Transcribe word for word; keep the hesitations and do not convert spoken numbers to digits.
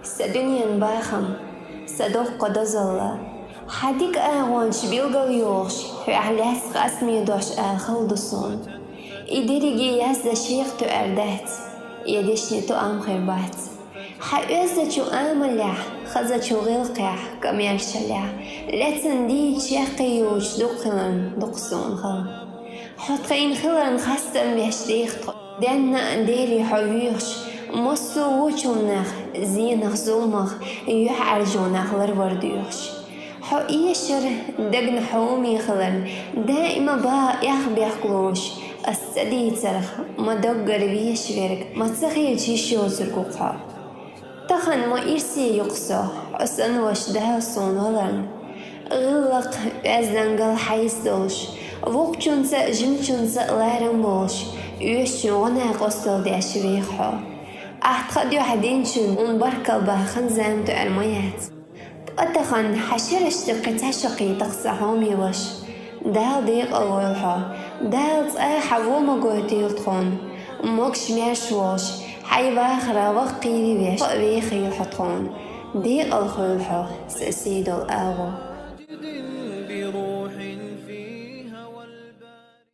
Са дуьнен бахам, са доккха дозалла, хьан дика агӀонаш билгалйохаш, хьоьхь лаьцна къасаме дош ала хала ду сона. И дерриге яздан шех тоъар дац, я дешне тоам хир бац. Хьан оьздачу амалехь, хазачу гӀиллакхехь, коммершалехь, лаьцна дийца чаккхе йолчу дукха хиларна дукха сона хала. Хьо тхайна хиларна хастам беш деха тхо. Денна а, дери хьо воьхуш, массо а вочуннах, зенах, зуламах, юьхьӀаьржонах ларвар доьхуш. Хьо эшар дагна хьоме хиларна, даима баха эхь бехк лоруш, ас ца дийцарх, ма даггара вешверг, ма ца хилча йиш йоцург ву-кх хьо. Тахана ма ирсе ю-кх со, хьо санна ваша Дала суна валарна. ГӀиллакх, оьздангалла хьайца долуш, воккхачунца а, жимачунца а ларам болуш, оьшучун гӀо-накъосталла деш веха хьо. Ахь тхан дуьхьа динчун хьуна баркалла баха хан-зама тоъар ма яц. Ткъа тахана хьан шерашца кхин цхьа шо кхетта-кх, сан хьоме ваша. Дала декъалвойла хьо. Дала цкъа а хьан во ма гойтийла тхуна. Могуш-маьрша волуш, хьайн вахара ваха кхерий веш, хьо а вехийла хьо тхуна. Декъала хуьйла хьо, сан сий долу агӀо.